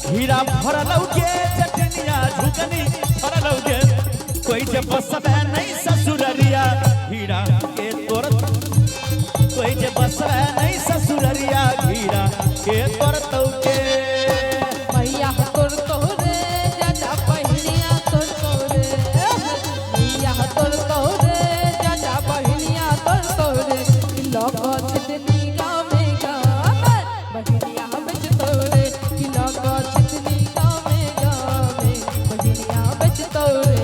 हीरा फरलौ गे जटनिया झुकनी फरलौ गे कोई जे बसबे नहीं ससुररिया हीरा के तोर कोई जे बसबे नहीं ससुररिया हीरा के तोरतौ के। भैया तोर तोरे जाजा बहिनिया तोर तोरे, भैया तोर तोरे जाजा बहिनिया तोर तोरे, किलो छितनी गावे गावे बहिनिया बेच तोरे, किलो छितनी गावे गावे बहिनिया बेच तोरे।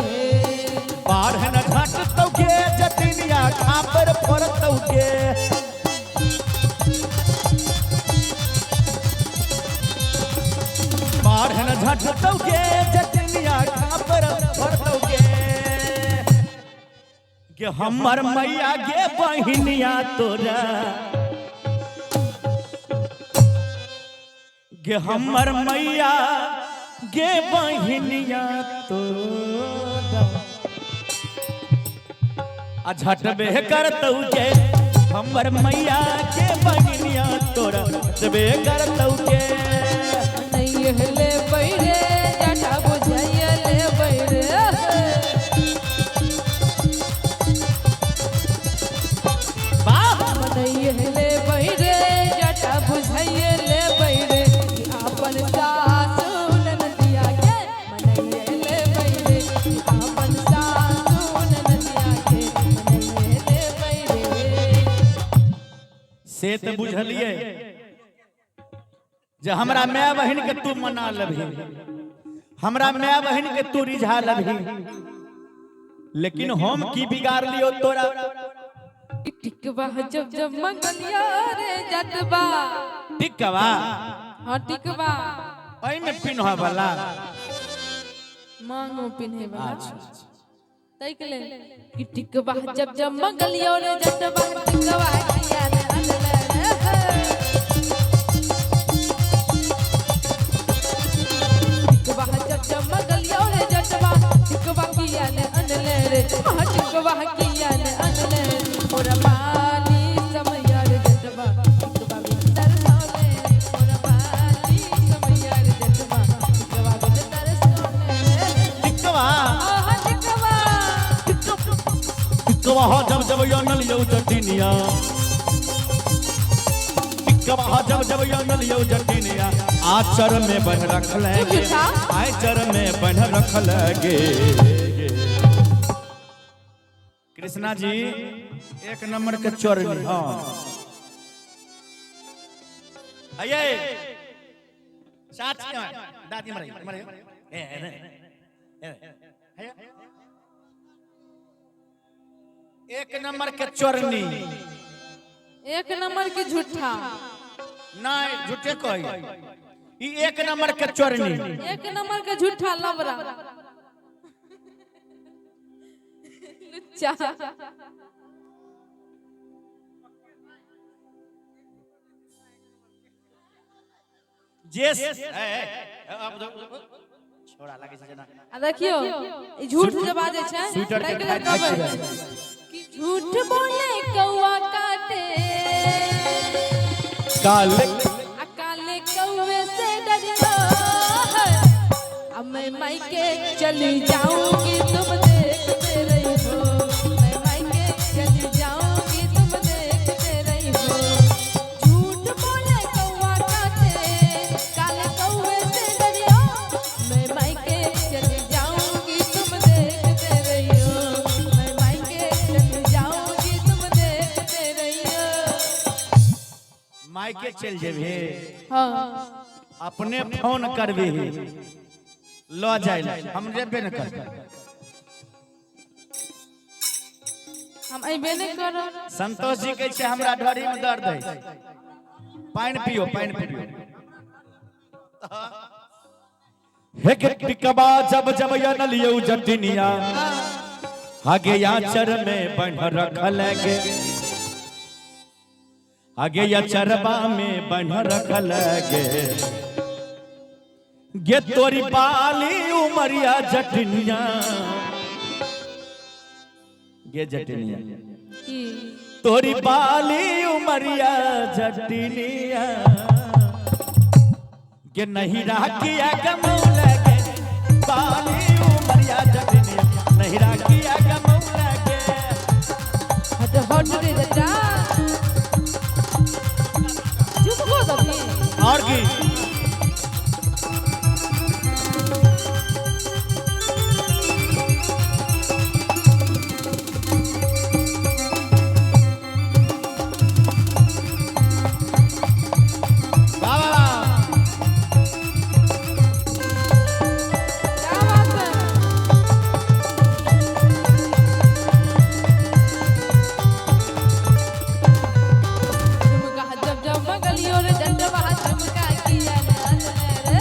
बाढ़ न घाटतौ गे जटनिया खापर फोड़तौ गे। बाढ़ न झटतौ गे जटनिया खापर फोड़तौ गे। गे हमर मैया गे बहिनिया तोरा गे हमर मैया गे बहिनिया तोरा आ झटबे करतौ गे हमर मैया के बहिनिया तोरा झटबे करतौ गे। नहीं ले बैरे जाटा बुझाइए ले बैरे। वाह नहीं ले बैरे जाटा बुझाइए ले बैरे, आपन सासु ननदिया के मनैये ले बैरे, आपन सासु ननदिया के मनैये ले बैरे। से तऽ बुझलिए जे हमरा माय बहिन के तू मना लबही, हमरा माय बहिन के तू रिझा लबही, लेकिन हम की बिगाड़ लियो तोरा। टिकवा जब जब मंगलिया रे जटबा। टिकवा? हाँ टिकवा। एहिमे पिन्ह वाला मांगो पिन्हे वाला। तै के लेल कि टिकवा जब जब मंगलियो रे जटबा टिकवा किया ने अनले रे। टिकवा जब जब मंगलियो रे जटबा टिकवा किया ने अनले रे, हाँ टिकवा किया ने अनले रे। और बाली समैया रे जटबा टिकवा बितर सोले, और बाली समैया रे जटबा टिकवा बितर सोले। टिकवा आहा टिकवा टिकवा हो जब जब यो नलियो जटिनिया, टिकवा हो जब जब यो नलियो जटिनिया, आचर में बन रखल गे, आचर में बन रखल गे। कृष्णा जी एक नंबर के चोरनी। हाँ आइए साथ दादी मरे मरे ए ए ए एक नंबर के चोरनी। एक नंबर के झूठा। नहीं झूठे कही, ई एक नंबर के चोरनी। एक नंबर के झूठा लबरा लुच्चा। जे छोड़ा लागे छै जेना। आ देखियो ई झूठ जे बाजै छै स्वेटर के ताहि के लेल खाइत कहबै छियै। कि झूठ बोले कौआ काटे काले आ काले कौवे से डरियो है। अब मैं मायके चली जाऊंगी तुम देखते रही हो, मैं मायके चली जाऊंगी तुम देखते रही हो। झूठ बोले कौआ काटे काले कौवे से डरियो, मैं मायके चली जाऊंगी तुम देखते रही हो, मैं मायके चली जाऊंगी तुम देखते रही हो। मायके चल जेबे? हाँ। अपने फोन करबी ल जाय, हम जेबे न करबै। हम अइबे नहि करब। संतोष जी कहै छै हमरा ढोरी में दर्द है, पानि पियो पानि पियो। हे के टिकबा जब जब या नलियो जटिनिया, आगे आचर में बन्ह रखल गे, आगे अचरबा में बन्ह रखल गे। गे तोरी बाली उमरिया जटिनिया गे जटिनिया, की तोरी बाली उमरिया जटिनिया गे नहीं राखिया कमौला गे बाली उमरिया जटिनिया नहीं राखिया कमौला गे। हट हट रे जटा चुप हो दबी। और की वाह वाह वाह। क्या बात है? झुमका जब जब मंगलियो रे जटवा झुमका किया ने रे।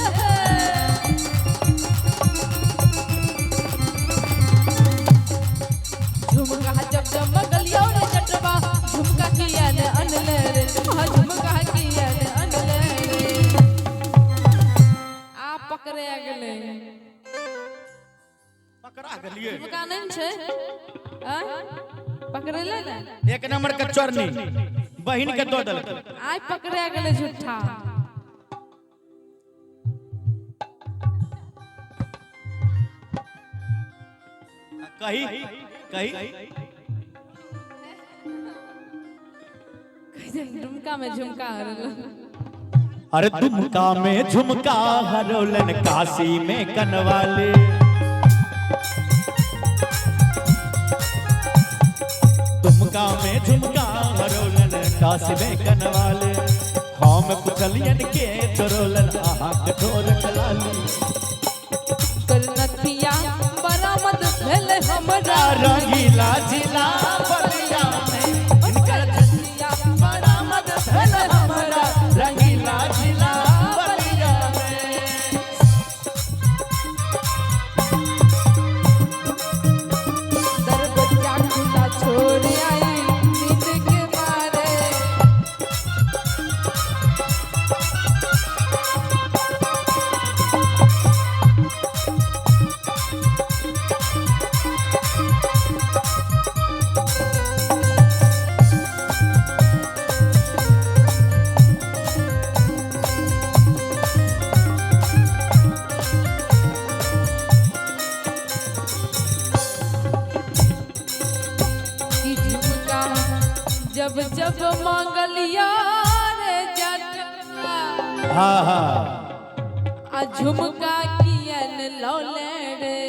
झुमका जब जब मंगलियो रे जटवा झुमका किया ने अनले रे, हाँ झुमका किया ने अनले रे। आ पकड़े गेलै। पकड़ा गेलियै। झुमका नहि ने छै आँय? पकड़ेलै ने। एक नंबर के चोरनी बहिन के दऽ देलकै। आइ पकड़ा गेलै झूठा। कही कही। झुमका में झुमका हरल। अरे दुमका में झुमका हरोलन काशी में कनवाले, दुमका में झुमका हरोलन काशी में कनवाले, हम पुछलियन के चोरोलन आहा कठोर कलाली। करनथिया बरामद भेल हमरा रंगीला जिला बलिया में, इनकर नथिया बरामद भेल हमरा रंगीला जिला बलिया में। दरवजा खुला छोड़ आई नींद के मारे। की झुमका जब जब मांगलिया रे जटवा हाँ हाँ आ झुमका कियन लौले रे।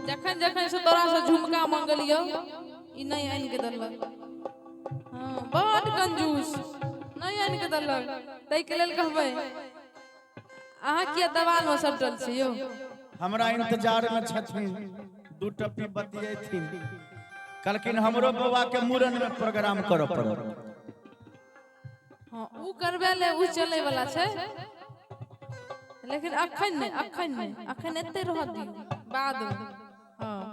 जखन जखन से तोरा से झुमका मंगलियो ई नहीं आनि के देलक। हाँ बड कंजूस नहीं आनि के देलक, ताहिके लेल कहबै अहाँ किया दवाल में सटल छी यौ? हमरा इंतजार में छथिन, दू टप्पी बतियेथिन, कहलखिन हमरो बौआ के मूड़न में प्रोग्राम करऽ पड़त। हाँ उ करबै ले उ चलै वाला छै, लेकिन अखन नहि, अखन नहि, अखन एते रह दियौ बाद में। हाँ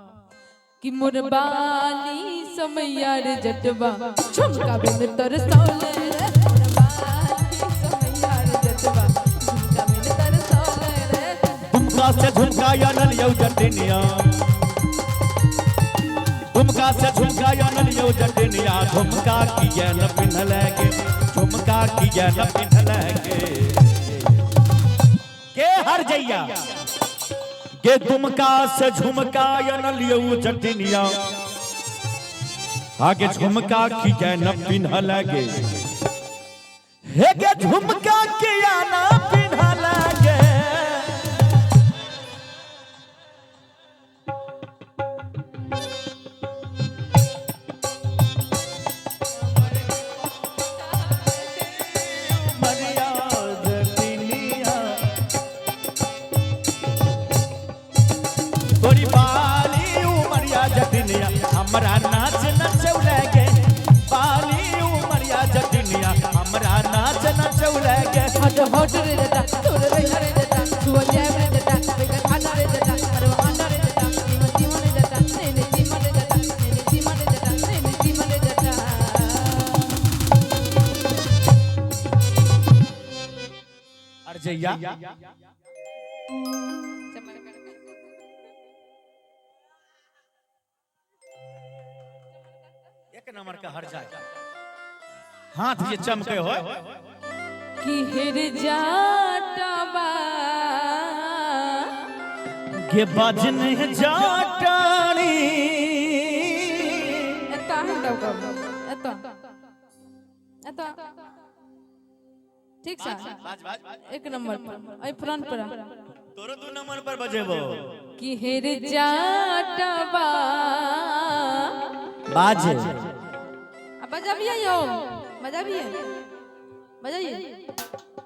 कि मोर बाली समैया रे जटवा झुमका बिन तरसौले रे, मोर बाली समैया रे जटवा झुमका बिन तरसौले रे। झुमका से झुमका आनल यौ जटिनिया, झुमका से झुमका आनल यौ जटिनिया, झुमका किया न पिन्हल गे, झुमका किया न पिन्हल गे। के हर जइया गे दुमका से झुमका आनल यौ जटिनिया, आगे झुमका किया न पिन्हल गे, हे गे झुमका किया न पिन्हल गे। मरिया जटिनिया तोरी बाली उमरिया जटिनिया हमरा नाच नचौले गे, बाली उमरिया जटिनिया हमरा नाच नचौले गे। हट हट रे जटा तोर रे रे जटा तू जाए रे जटा बेगर आना रे जटा अरे आना रे जटा जीवन जीवन रे जटा ने ने जीवन रे जटा ने ने जीवन रे जटा ने ने जीवन रे जटा। अरजैया एक नंबर का हर जाए हाथ ये चमके हो। कि हेर जाटबा गे बजन जाटानी। एतऽ अहाँ दब एतऽ एतऽ ठीक छै, एक नंबर पर, एहि फ्रंट पर। तोरो 2 नंबर पर बजेबो। कि हेर जाटबा। बाजे। आ बजाबिए यौ, बजाबिए, बजाइए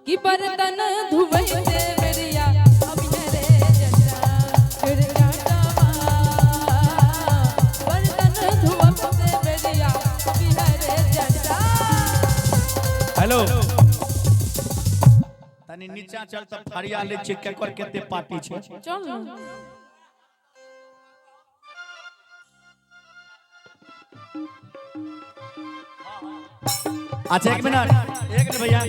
कि बर्तन धुबै दे बेरिया अब रे जटा फिर जाटबा, बर्तन धुअब दे बेरिया अब रे जटा। हेलो, तनी नीचा चल त फरिया ले छै, केकर केते पार्टी छै। चल न। अच्छा, एक मिनट, एक मिनट भैया।